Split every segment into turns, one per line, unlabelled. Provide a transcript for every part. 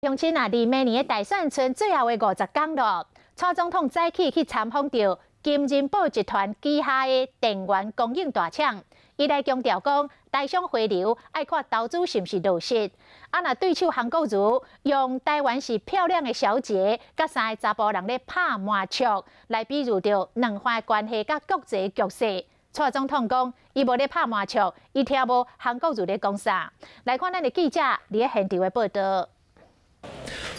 鄉親啊，佇明年的大選賰最後的50工咯。蔡總統早起去參訪著金仁寶集團旗下的電源供應大廠，伊來強調講，台商回流愛看投資是毋是落實。啊，若對手韓國瑜用台灣是漂亮的小姐，佮三个查埔人咧拍麻將，來比喻著兩岸關係佮國際局勢。蔡總統講，伊無咧拍麻將，伊聽無韓國瑜咧講啥。來看咱的記者佇咧現場的報道。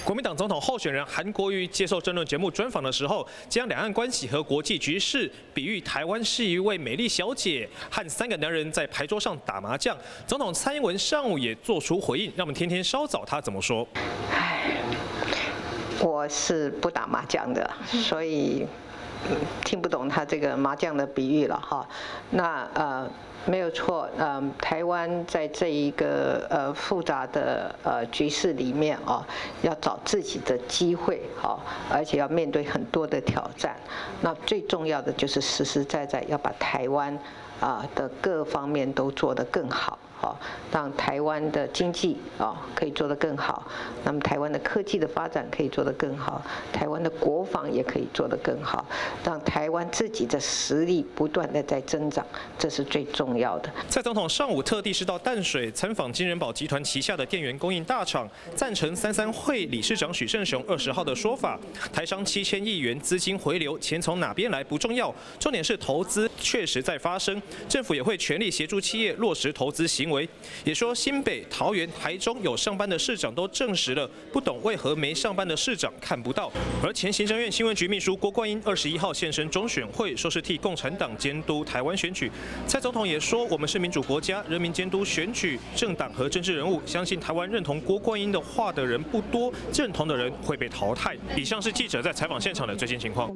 國民黨總統候選人韓國瑜接受政論節目專訪的時候，將兩岸關係和國際局勢比喻台灣是一位美麗小姐和三個男人在牌桌上打麻將。總統蔡英文上午也做出回應，讓我們聽聽稍早她怎麼說。
唉，我是不打麻將的，所以聽不懂他這個麻將的比喻了哈。那沒有錯，台灣在這一個複雜的局勢裡面啊，要找自己的機會，哈，而且要面對很多的挑戰。那最重要的就是實實在在要把台灣啊的各方面都做得更好，好，讓台灣的經濟啊可以做得更好，那麼台灣的科技的發展可以做得更好，台灣的國防也可以做得更好，讓台灣自己的實力不斷的在增長，這是最重要的。
蔡總統上午特地是到淡水參訪金仁寶集團旗下的電源供應大廠，贊成三三會理事長許勝雄20號的說法，台商7000億元資金回流，錢從哪邊來不重要，重點是投資確實在發生，政府也會全力協助企業落實投資行為。也說新北、桃園、台中有上班的市長都證實了，不懂為何沒上班的市長看不到。而前行政院新聞局秘書郭冠英21號現身中選會，說是替共產黨監督台灣選舉。蔡總統也說，我們是民主國家，人民監督選舉，政黨和政治人物，相信台灣認同郭冠英的話的人不多，認同的人會被淘汰。以上是記者在採訪現場的最新情況。